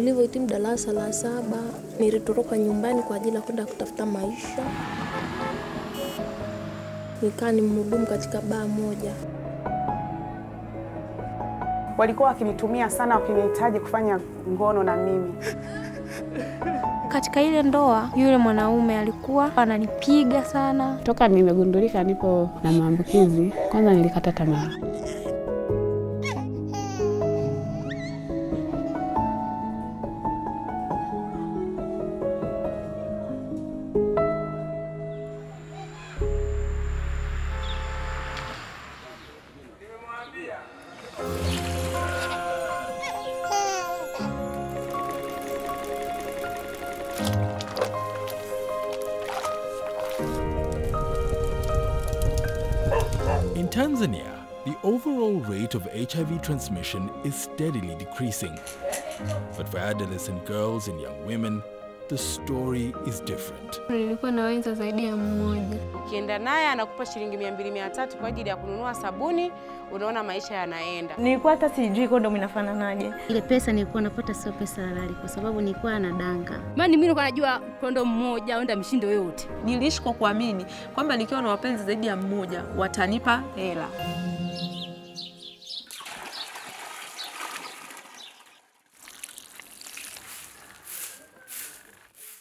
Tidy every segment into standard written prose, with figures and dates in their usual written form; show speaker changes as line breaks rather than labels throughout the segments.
Nilivyohitimu darasa la 7, nilitoroka nyumbani kwa ajili ya kwenda kutafuta maisha. Nikaa ni mhudumu katika baa moja.
Walikuwa wakinitumia sana, wakinihitaji kufanya ngono na mimi.
Katika ile ndoa, yule mwanaume alikuwa ananipiga sana.
Toka nimegundulika nipo na maambukizi, kwanza nilikata tamaa.
In Tanzania, the overall rate of HIV transmission is steadily decreasing. But for adolescent girls and young women, the story is different.
Nilikuwa na wenza zaidi ya mmoja.
Ukienda naye anakupa shilingi 200 300 kwa ajili ya kununua sabuni, unaona maisha yanaenda.
Nilikuwa hata sijui kondomu inafananaje.
Ile pesa nilikuwa napata sio pesa halali kwa sababu nilikuwa nadanga.
Maana mimi nilikuwa najua kondomu moja aenda mishindo yote.
Niliishi kwa kuamini kwamba nikiwa na wapenzi zaidi ya mmoja watanipa hela.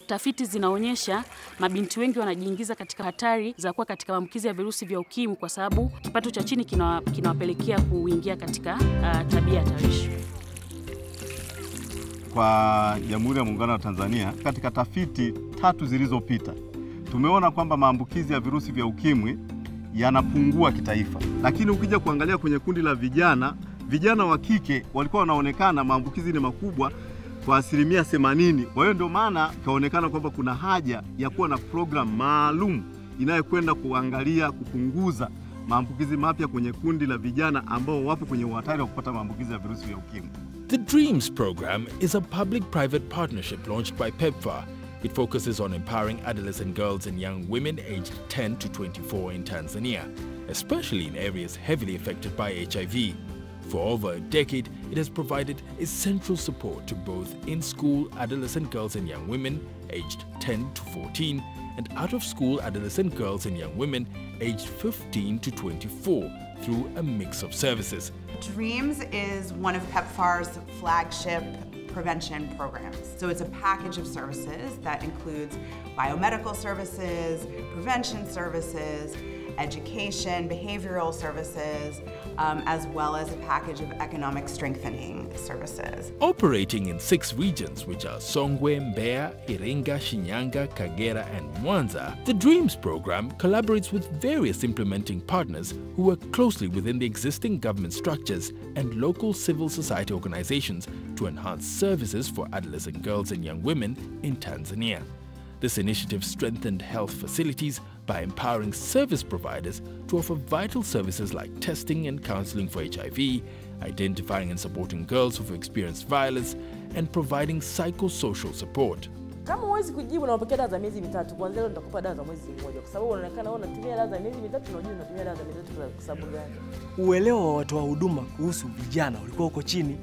Tafiti zinaonyesha mabinti wengi wanajiingiza katika hatari za kuwa katika maambukizi ya virusi vya ukimwi kwa sababu kipato cha chini kinawapelekea kuingia katika tabia hatarishi.
Kwa Jamhuri ya Muungano wa Tanzania, katika tafiti 3 zilizopita, tumeona kwamba maambukizi ya virusi vya ukimwi yanapungua kitaifa. Lakini ukija kuangalia kwenye kundi la vijana, vijana wa kike walikuwa wanaonekana maambukizi ni makubwa kwa 80%. Kwa hiyo ndio maana kaonekana kwamba kuna haja ya kuwa na program maalum inayokwenda kuangalia kupunguza maambukizi mapya kwenye kundi la vijana ambao wapo kwenye hatari wa kupata maambukizi ya virusi vya ukimwi.
The DREAMS program is a public-private partnership launched by PEPFAR. It focuses on empowering adolescent girls and young women aged 10 to 24 in Tanzania, especially in areas heavily affected by HIV. For over a decade, it has provided essential support to both in-school adolescent girls and young women aged 10 to 14 and out-of-school adolescent girls and young women aged 15 to 24 through a mix of services.
DREAMS is one of PEPFAR's flagship prevention programs. So it's a package of services that includes biomedical services, prevention services, education, behavioral services, as well as a package of economic strengthening services.
Operating in 6 regions, which are Songwe, Mbeya, Iringa, Shinyanga, Kagera, and Mwanza, the DREAMS program collaborates with various implementing partners who work closely within the existing government structures and local civil society organizations to enhance services for adolescent girls and young women in Tanzania. This initiative strengthened health facilities by empowering service providers to offer vital services like testing and counseling for HIV, identifying and supporting girls who've experienced violence, and providing psychosocial support.
Kama huwezi kujibu na unapokea dawa za miezi mitatu, kwanza leo nitakupa dawa za mwezi mmoja kwa sababu unaonekana wewe unatumia dawa za miezi mitatu na unajua unatumia dawa za miezi mitatu kwa sababu gani?
Uelewa wa watoa huduma kuhusu vijana ulikuwa uko chini.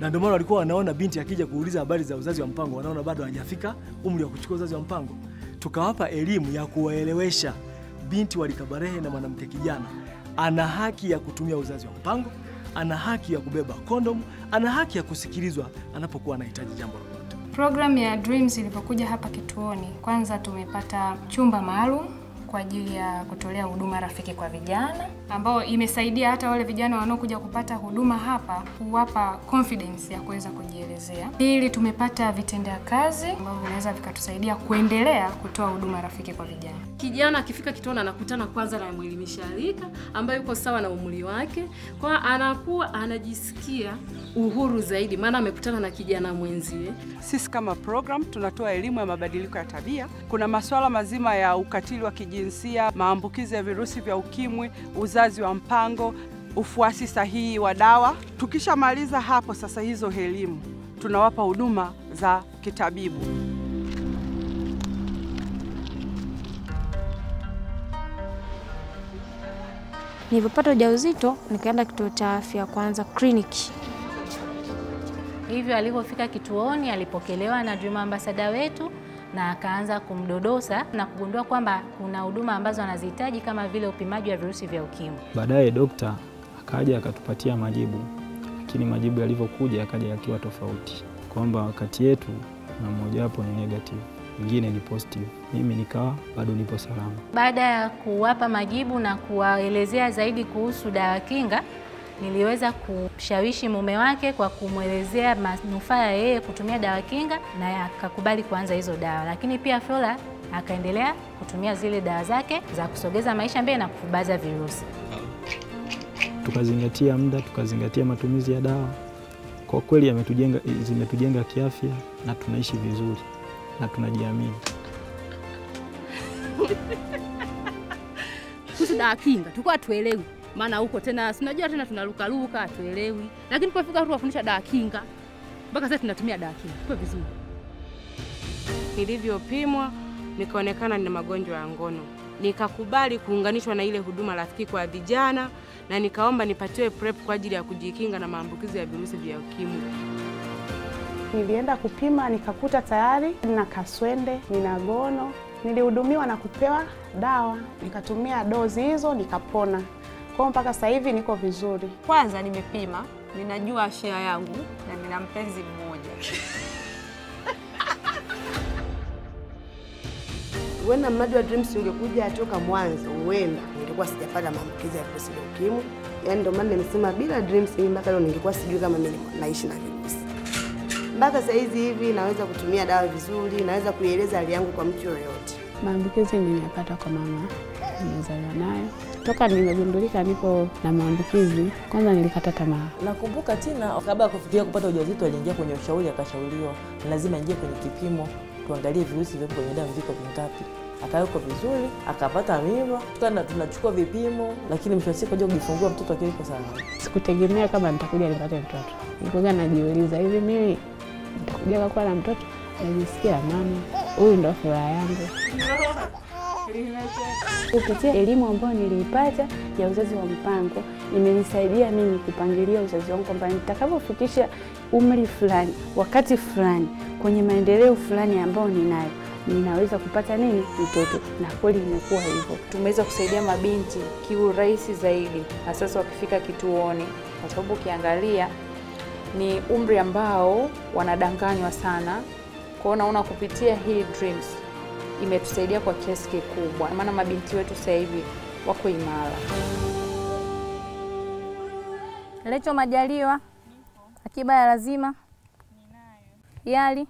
Na ndio maana walikuwa wanaona binti akija kuuliza habari za uzazi wa mpango wanaona bado hajafika umri wa kuchukua uzazi wa mpango. Tukawapa elimu ya kuwaelewesha binti wa rika barehe na mwanamke kijana ana haki ya kutumia uzazi wa mpango, ana haki ya kubeba kondomu, ana haki ya kusikilizwa anapokuwa anahitaji jambo lolote.
Program ya DREAMS ilipokuja hapa kituoni, kwanza tumepata chumba maalum kwa ajili ya kutolea huduma rafiki kwa vijana, ambao imesaidia hata wale vijana wanaokuja kupata huduma hapa kuwapa confidence ya kuweza kujielezea. Pili, tumepata vitendea kazi ambavyo vinaweza vikatusaidia kuendelea kutoa huduma rafiki kwa vijana.
Kijana akifika kituoni anakutana kwanza na mwelimisha rika ambaye yuko sawa na umri wake, kwa anakuwa anajisikia uhuru zaidi maana amekutana na kijana mwenzie.
Sisi kama program tunatoa elimu ya mabadiliko ya tabia. Kuna masuala mazima ya ukatili wa kijinsia, maambukizi ya virusi vya ukimwi, uzazi wa mpango, ufuasi sahihi wa dawa. Tukishamaliza hapo sasa hizo elimu, tunawapa huduma za kitabibu.
Nilipopata ujauzito nikaenda kituo cha afya kwanza kliniki.
Hivyo alipofika kituoni alipokelewa na Dream Ambassador wetu na akaanza kumdodosa na kugundua kwamba kuna huduma ambazo anazihitaji kama vile upimaji wa virusi vya ukimwi.
Baadaye dokta akaja akatupatia majibu, lakini majibu yalivyokuja akaja yakiwa tofauti, kwamba kati yetu na mmoja wapo ni negative, mwingine ni positive. Mimi nikawa bado nipo salama.
Baada ya kuwapa majibu na kuwaelezea zaidi kuhusu dawa kinga, niliweza kushawishi mume wake kwa kumwelezea manufaa ya yeye kutumia dawa kinga na akakubali kuanza hizo dawa. Lakini pia Flora akaendelea kutumia zile dawa zake za kusogeza maisha mbele na kufubaza virusi.
Tukazingatia muda, tukazingatia matumizi ya dawa. Kwa kweli zimetujenga kiafya na tunaishi vizuri na tunajiamini.
Kuhusu dawa kinga tulikuwa tuelewi, maana huko tena sinajua tena tunaruka hatuelewi, lakini tulipofika tuwafundisha dawa kinga mpaka sasa tunatumia dawa kinga kwa vizuri.
Nilivyopimwa nikaonekana nina magonjwa ya ngono, nikakubali kuunganishwa na ile huduma rafiki kwa vijana na nikaomba nipatiwe PrEP kwa ajili ya kujikinga na maambukizi ya virusi vya ukimwi.
Nilienda kupima nikakuta tayari nina kaswende, nina gono. Nilihudumiwa na kupewa dawa, nikatumia dozi hizo nikapona. Kwa mpaka sasa hivi niko vizuri.
Kwanza nimepima, ninajua afya yangu na nina mpenzi mmoja.
Huenda mradi wa Dreams ungekuja toka mwanzo, huenda nilikuwa sijapata maambukizi ya virusi vya ukimwi. Yaani ndio maana nimesema bila Dreams mimi mpaka leo ningekuwa sijui kama mimi naishi na virusi. Mpaka sasa hivi naweza kutumia dawa vizuri, naweza kuieleza hali yangu kwa mtu yoyote.
Maambukizi nimeyapata kwa mama, nimezaliwa nayo. Toka nimegundulika nipo na maambukizi, kwanza nilikata tamaa.
Nakumbuka Tina kabla kufikiria kupata ujauzito aliingia kwenye ushauri, akashauriwa lazima ingie kwenye kipimo tuangalie virusi vya kwenye damu viko vingapi. Akawekwa vizuri, akapata mimba. Tunachukua vipimo, lakini mwisho wa siku aje kujifungua mtoto akiwa yuko salama.
Sikutegemea kama nitakuja nipate mtoto. Nilikuwa najiuliza hivi mimi nitakuja kuwa na mtoto? Najisikia amani. Huyu ndio furaha yangu.
Kupitia elimu ambayo niliipata ya uzazi wa mpango imenisaidia mimi kupangilia uzazi wangu kwamba nitakapofikisha umri fulani, wakati fulani, kwenye maendeleo fulani ambayo ninayo, ninaweza kupata nini mtoto, na kweli imekuwa hivyo.
Tumeweza kusaidia mabinti kiurahisi zaidi, na sasa wakifika kituoni, kwa sababu ukiangalia ni umri ambao wanadanganywa sana. Kwa hiyo naona kupitia hii Dreams imetusaidia kwa kiasi kikubwa, maana mabinti wetu sasa hivi wako imara.
Lecho Majaliwa, akiba ya lazima yali.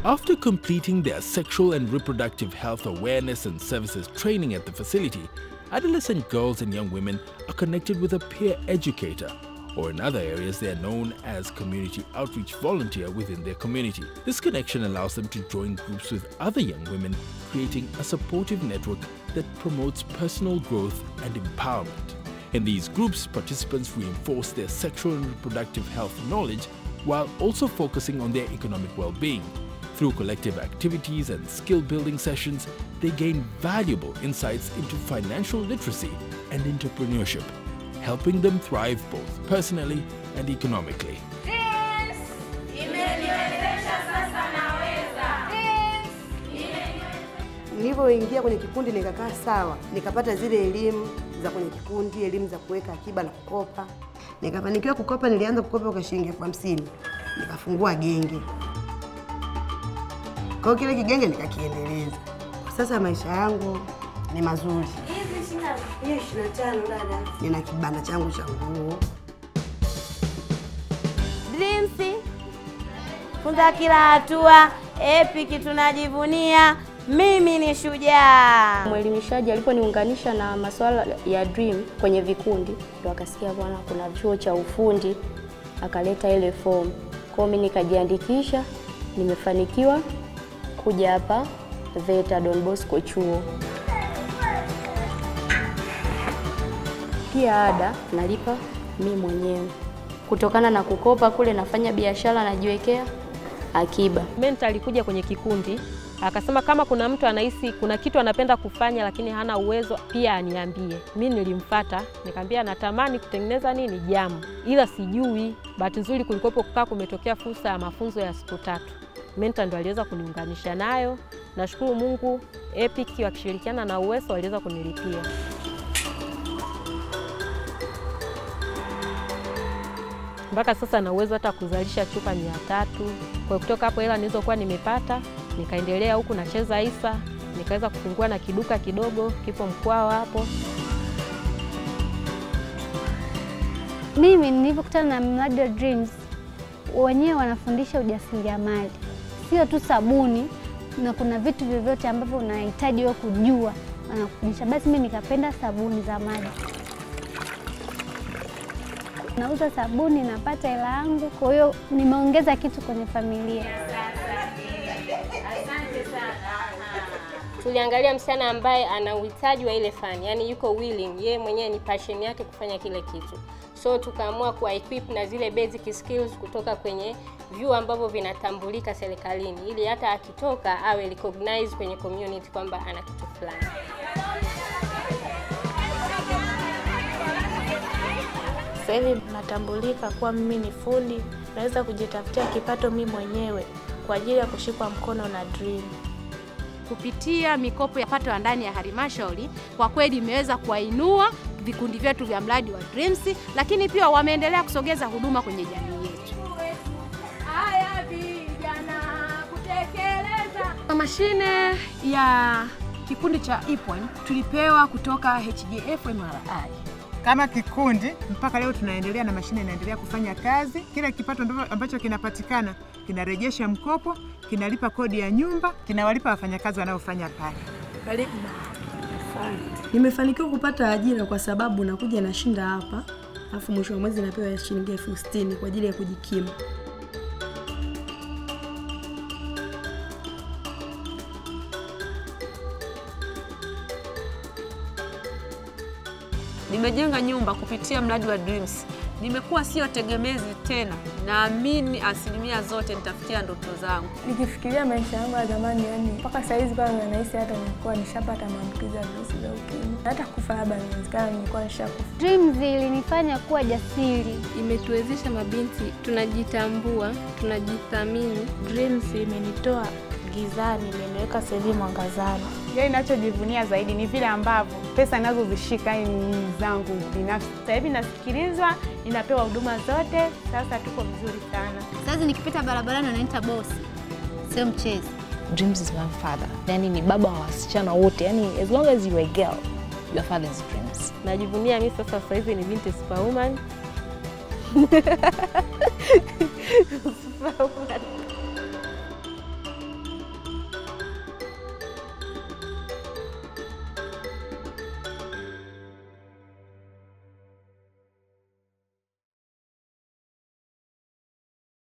After completing their sexual and reproductive health awareness and services training at the facility, adolescent girls and young women are connected with a peer educator, or in other areas they are known as community outreach volunteer within their community. This connection allows them to join groups with other young women, creating a supportive network that promotes personal growth and empowerment. In these groups, participants reinforce their sexual and reproductive health knowledge while also focusing on their economic well-being. Through collective activities and skill-building sessions, they gain valuable insights into financial literacy and entrepreneurship, helping them thrive both personally and economically.
Nilipoingia kwenye kikundi nikakaa sawa, nikapata zile elimu za kwenye kikundi, elimu za kuweka akiba na kukopa. Nikafanikiwa kukopa, nilianza kukopa kwa shilingi 50,000. Nikafungua genge. Kwa kile kigenge nikakiendeleza. Kwa sasa maisha yangu ni mazuri.
Hizi 25 dada.
Nina kibanda changu cha nguo.
Dreams funza kila hatua, Epic tunajivunia. Mimi ni shujaa.
Mwelimishaji aliponiunganisha na masuala ya Dream kwenye vikundi, ndo akasikia bwana kuna chuo cha ufundi, akaleta ile form. Kwa mimi nikajiandikisha, nimefanikiwa kuja hapa VETA Don Bosco chuo. Pia ada nalipa mimi mwenyewe. Kutokana na kukopa kule nafanya biashara, najiwekea akiba.
Mentor alikuja kwenye kikundi akasema kama kuna mtu anahisi kuna kitu anapenda kufanya lakini hana uwezo pia aniambie. Mimi nilimfuata nikamwambia natamani kutengeneza nini jamu ila sijui. Bahati nzuri kulikopo kukaa kumetokea fursa ya mafunzo ya siku 3. Mentor ndo aliweza kuniunganisha nayo. Nashukuru Mungu EPIC wakishirikiana na Uwezo waliweza kunilipia. Mpaka sasa na uwezo hata kuzalisha chupa 300. Kwa kutoka hapo hela nilizokuwa nimepata nikaendelea huku nacheza isa, nikaweza kufungua na kiduka kidogo kipo Mkwawa hapo.
Mimi nilipokutana na mradi wa Dreams, wenyewe wanafundisha ujasiriamali. Sio tu sabuni, na kuna vitu vyovyote ambavyo unahitaji wewe kujua wanakufundisha. Basi mimi nikapenda sabuni za maji. Nauza sabuni napata hela yangu, kwa hiyo nimeongeza kitu kwenye familia.
Asante sana. Tuliangalia msichana ambaye ana uhitaji wa ile fani, yani yuko willing, yeye mwenyewe ni passion yake kufanya kile kitu. So tukaamua kuwa equip na zile basic skills kutoka kwenye vyuo ambavyo vinatambulika serikalini ili hata akitoka awe recognized kwenye community kwamba ana kitu fulani.
Sasa hivi natambulika kuwa mimi ni fundi, naweza kujitafutia kipato mimi mwenyewe kwa ajili ya kushikwa mkono na Dream.
Kupitia mikopo ya pato ya ndani ya halmashauri kwa kweli imeweza kuwainua vikundi vyetu vya mradi wa Dreams, lakini pia wameendelea kusogeza huduma kwenye jamii yetu.
Haya vijana kutekeleza.
Mashine ya kikundi cha IPWEN tulipewa kutoka HJF MRI.
Kama kikundi mpaka leo tunaendelea na mashine inaendelea kufanya kazi. Kila kipato ambacho kinapatikana kinarejesha mkopo, kinalipa kodi ya nyumba, kinawalipa wafanyakazi wanaofanya pale.
Karibu. Nimefanikiwa kupata ajira kwa sababu nakuja nashinda hapa, alafu mwisho wa mwezi napewa shilingi 60,000 kwa ajili ya kujikimu.
Nimejenga nyumba kupitia mradi wa Dreams. Nimekuwa sio tegemezi tena. Naamini asilimia zote nitafikia ndoto zangu.
Nikifikiria maisha yangu ya zamani, yani mpaka saa hizi kama nahisi hata nilikuwa nishapata maambukizi ya virusi vya ukimwi. Hata kufa labda inawezekana nilikuwa nishakufa.
Dreams ilinifanya kuwa jasiri.
Imetuwezesha mabinti tunajitambua, tunajithamini.
Dreams imenitoa gizani, imeniweka sehemu mwangazani.
Yaani ninachojivunia zaidi ni vile ambavyo pesa ninazozishika ni zangu binafsi.
Sasa hivi nasikilizwa, ninapewa huduma zote, sasa tuko vizuri sana.
Sasa nikipita barabarani wananiita boss. Sio mchezo.
Dreams is my father. Yani ni baba wa wasichana wote. Yani as long as you are a girl, your father is Dreams.
Najivunia mimi sasa hivi ni binti superwoman. Superwoman.